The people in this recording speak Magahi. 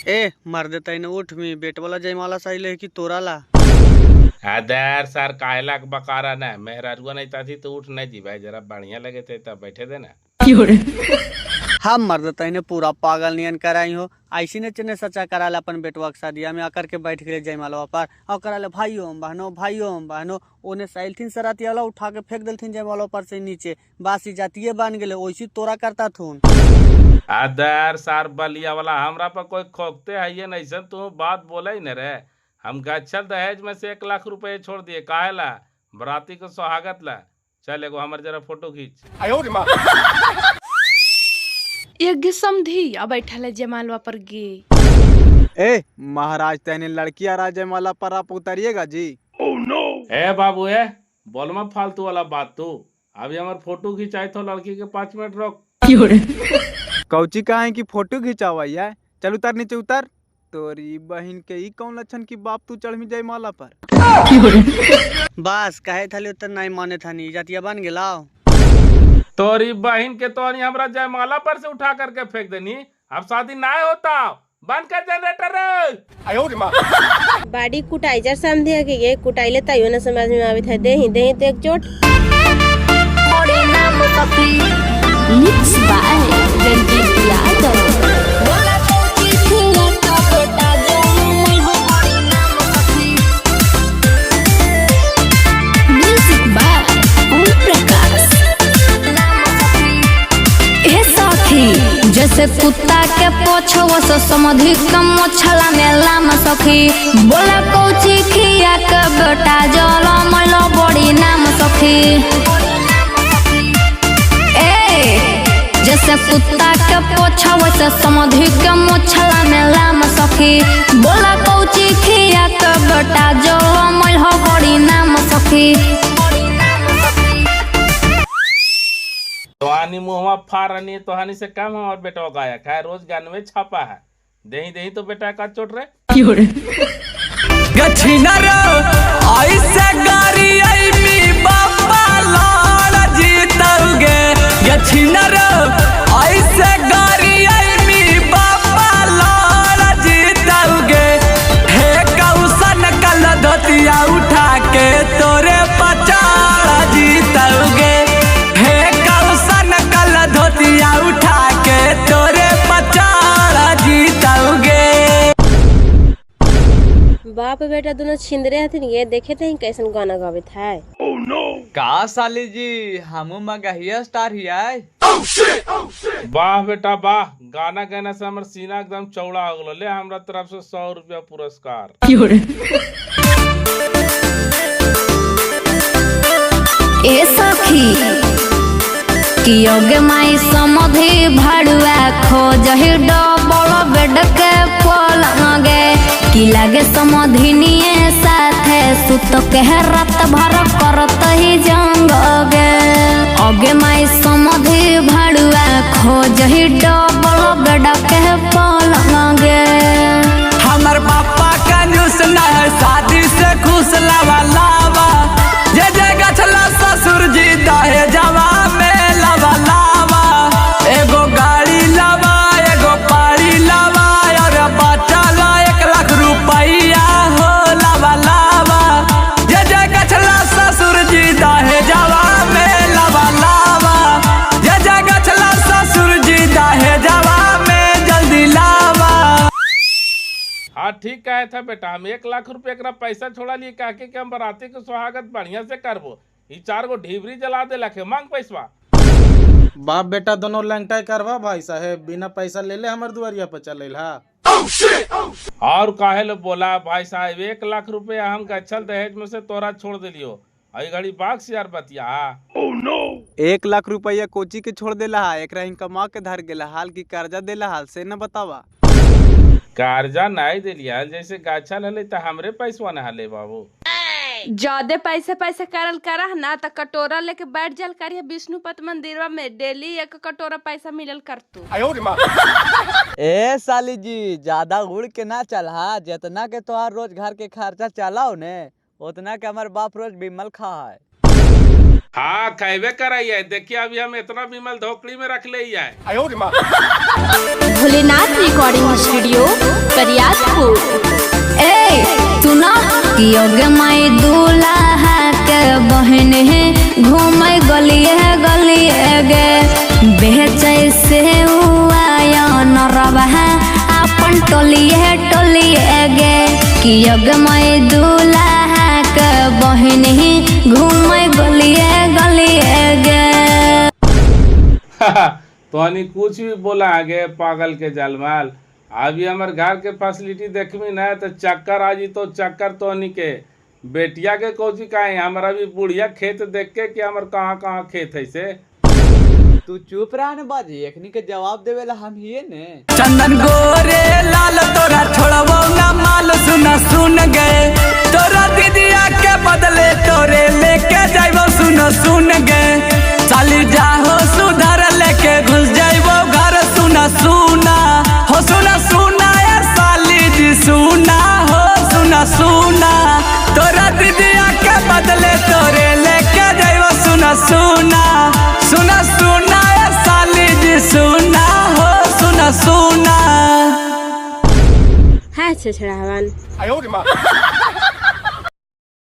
ए मर देते न उठ मी बेटवाला जयमाला सही ले कि तोरा ला। अदर सर काहेला के बकारा ना मेहरारुआ नहीं ताथी तो उठ नहीं जी भाई, जरा बढ़िया लगे थे तब बैठे देना। हम मर देते ने पूरा पागल नियन कराई हो, ऐसी ने चने सच्चा कराला अपन बेटवा के शादिया में आकर के बैठ गए जयमालवा पर और कराले भाइयों बहनों भाइयों बहनों, ओने सैलथिन सराती वाला उठा के फेंक देलथिन जयमालवा पर से नीचे, बासी जातिये बन गेले वैसी तोरा करता थून। अदर सार बलिया वाला हमरा पर कोई खोकते है ये नहीं सन, तू बात बोले ही न रे। हम गच्छल दहेज में से 1 लाख रुपए छोड़ दिए काहेला, बराती को स्वागत ला। चल एगो हमर जरा फोटो खींच। एक समधी आ बैठल है जयमालवा पर गे। ए महाराज तैने लड़की आ जयमाला पर आप उतरिएगा जी। ए बाबू ए बोल मत फालतू वाला बात, तू अभी हमार फोटो खिंचाई तो लड़की के 5 मिनट रोक। कौची कहा है कि फोटो खिंचावा है, चल उतर नीचे उतर। तोरी बहन के ई कौन लक्षण की बाप तू चढ़ जयमाला पर। बस कहे थली उतर नहीं माने थानी जातिया बन गेला। तोरी बहन के तो हमरा जयमाला पर से उठा करके फेंक देनी, अब शादी ना होता, बंद कर जनरेटर रे। बाड़ी कुटाइजर समझे के ये कुटाइले तैयो न समझ में आवित है, देही देही तो एक चोट। Mix by Ranjit Yadav. Music by Om Prakash. हे सखी जैसे कुत्ता के पोछवा से समधि कम मछला में लाम सखी, बोला कौची खिया के बेटा जल मलो बड़ी नाम सखी। ए जैसे कुत्ता के पोछवा से समधि के मछला में लाम सखी, बोला कौची खिया के बेटा जल मलो बड़ी नाम सखी। तोहानी मुहवा फारनी तोहानी से कम हमार बेटा गायक है, रोज गान में छापा है, देही देही तो बेटा का चोट रे। ऐसे गारी आई मी बाबा लाल जीतौगे, गछिनर ऐसे गारी आई मी बाबा लाल जीतौगे। हे कौसन कल धोतिया उठा के तोरे पचाड़ जीतौगे, हे कौसन कल धोतिया उठा के तोरे पचाड़ जीतौगे। बाप बेटा दोनों छिंदरे हथिन ये देखे थे कैसन गाना गावित है। का साली जी हमू मगहिया स्टार हियाय। वाह बेटा वाह, गाना गाना से हमर सीना एकदम चौड़ा हो गेलो। ले हमरा तरफ से 100 रुपया पुरस्कार। ए सखी कियोगे माई समधि भाड़ुआ खोजहि डबल बेड के पलंग गे, की लागे समधिनिए साथे सुत के रात भर करत ही जंग गे। अगे माई समधि भाड़ुआ खोजहि डबल बेड के पलंग गे। हमर पापा कंजूस न है शादी से खुश लावा लावा, जे जे गछला ससुर जी दहे जवा में लावा लावा। एगो गाड़ी लावा एगो पाड़ी लावा और बच्चा ला 1 लाख रुपया हो लावा लावा, जे जे गछला ससुर जी दहे जवा में लावा लावा, जे जे गछला ससुर जी दहे जवा में जल्दी लावा। हाँ ठीक कहे था बेटा, हम 1 लाख रुपए एकरा पैसा छोड़ा लिए कह के कि हम बराती के स्वागत बढ़िया से करबो, ई 4 गो ढीबरी जला दे लखे मांग पैसवा। बाप बेटा दोनों लंगटाई करवा भाई साहेब, बिना पैसा ले ले हमर दुआरिया पर चल हा। और काहे ले बोला भाई साहेब, 1 लाख रुपया हम गच्छल दहेज में से तोरा छोड़ दिलियो, आई घड़ी बाक्स यार बतिया। 1 लाख रुपया कोची के छोड़ देला हा, एकरा ही कमा के धर गेला हाल की कर्जा देला हाल से न बतावा। कर्जा नहीं दिलिया, जैसे गाछल हले तो हमरे पैसवा न हले बाबू। ज्यादा पैसा पैसा करल करा ना त कटोरा लेके बैठ जाल करिए विष्णुपत मंदिरवा में, डेली 1 कटोरा पैसा मिलल कर तू। ए साली जी ज्यादा उड़ के ना चल हा, जितना के तोहार रोज घर के खर्चा चलाओ ने उतना के हमार बाप रोज बिमल खा है। हाँ कहबे करई है। देखिए अभी हम इतना विमल धोकड़ी में रख ले है। Bholenath recording studio Bariyarpur. ए सुना कि योगे माई दूल्हा के बहन है घूमे गलिए गलिए गे बेचै से आया नरवा अपन टोलिए टोलिए गे कि योगे माई दूल्हा के बहन है घूमे गलिए गलिए गे। तोहनी कुछ भी बोला आगे पागल के जलमाल। अभी हमर घर के फैसिलिटी देखबी ना तो चक्कर आ जी तो चक्कर तोहनी के बेटिया के कोची काहे, हमारा भी बुढ़िया खेत देख के कि हमर कहाँ कहाँ खेत है से। तू चुप रहा न बाजी, एखनी के जवाब देवे ला हम हिये ने। चंदन गोरे लाल तोरा छोड़बो ना माल सुना सुन गए, तोरा दीदिया के बदले तोरे लेके जाइबो सुन सुन गए, साली जाहो सुधर लेके घुस जाइबो घर सुना सुना हो सुना सुना ए साली जी सुना हो सुना सुना, तोरा दीदिया के बदले तोरे लेके जाइबो सुना सुना सुना सुना ए साली जी सुना हो सुना सुना। हाँ छेछड़ावन।